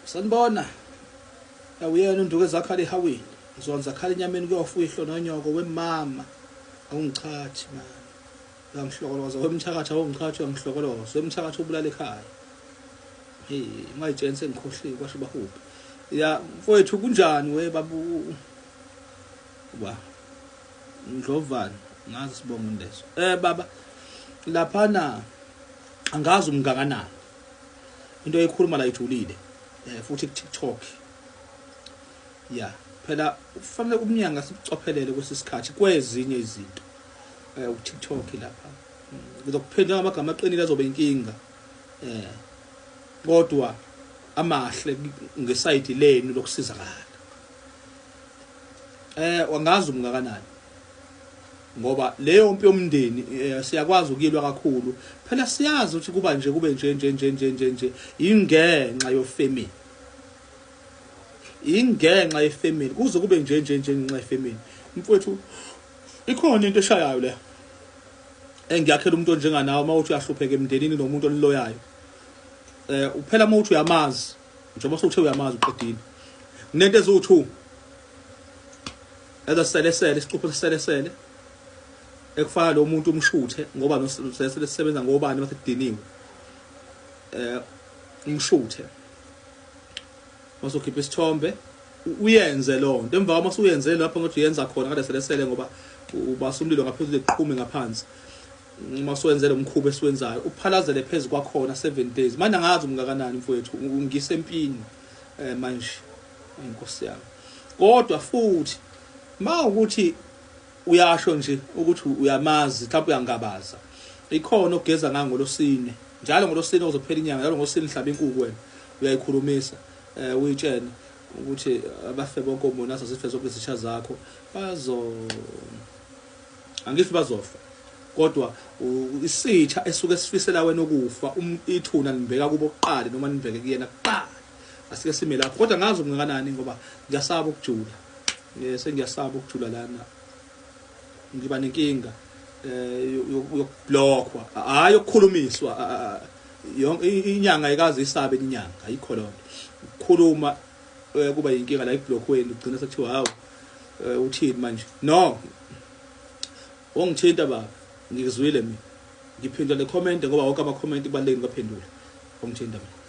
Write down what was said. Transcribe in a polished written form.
Sanibona. Awuyena unduku ezakhala ehawini. Ngizonza khala enyameni kuyofuya ihlononyoko wemama. Awungichathi man. Uyangihlokoloza wemthakathi awungichathi uyangihlokoloza wemthakathi ubulala ekhaya. Hey, ungayitsheni sengikhohliwe kwasho bahubhe. Ya mfowethu kunjani we babu wa Ndlovana ngazi sibonga leso. Eh baba laphana angazi umngakanani. Into eyikhuluma la ijulile eh futhi ku TikTok. Ya phela kufanele umnyanga sibucophelele kwesisikhathi kwezinye izinto. Eh ku TikTok lapha. Ngizokuphendula ngamagama aqinile azobe inkinga. Eh kodwa amahle ngesayidi lenu lokusizakala. Eh wangazi umngakanani ngoba leyo mpi yomndeni eh, siyakwazi ukuyilwa kakhulu phela siyazi ukuthi kuba nje kube nje nje nje nje nje nje ingenxa yofamily ingenxa yefamily kuze kube nje nje nje ngenxa yefamily mfowethu ikhona into eshayayo le engiyakhela umuntu onjenganawe uma uthi uyahlupheka emndenini nomuntu oniloyayo eh uphela uma uthi uyamazi njengoba sewuthe uyamazi uqedile kunento eziwu-2 ezaselesele isicupho seselesele ekufana lo muntu umshuthe ngoba noselesele sisebenza ngobani basediniwe eh umshuthe masokhipha isithombe uyenze lo nto emva kwama suyenze lapho ngothi uyenza khona kade selesele ngoba ubasa umlilo ngaphezulu eqhume ngaphansi uma suwenze lo mkhuba esiwenzayo uphalazele phezu kwakhona 7 days manje angazi umngakanani mfowethu ngisempini eh manje inkosi yami kodwa futhi ma ukuthi uyasho nje ukuthi uyamazi mhlawumbe uyangabaza ikhona ogeza ngayo ngolosine njalo ngolosine uzophela inyanga njalo ngolosine hlaba inkuku wena uyayikhulumisa eh uyitshene ukuthi abafe bonke omona sife zonke izitsha zakho bazo angithi bazofa kodwa isitha esuke sifisela wena ukufa um, ithuna nibheka kubo kuqala noma nibheke kuyena kuqala asike sime lapho kodwa ngazi ungakanani ngoba ngiyasaba ukujula eh sengiyasaba ukujula lana ngiba nenkinga eh yokublockwa hayi ukukhulumiswa yonke inyanga ikaze isabe inyanga ayikho lonto ukukhuluma eh, kuba yinkinga la iblockweni ugcina sekuthiwa hawu eh, uthini manje no ongithinta baba ngikuzwile mina ngiphendula le comment ngoba wonke ama comment kubalulekile ngaphendula ongithinta mina.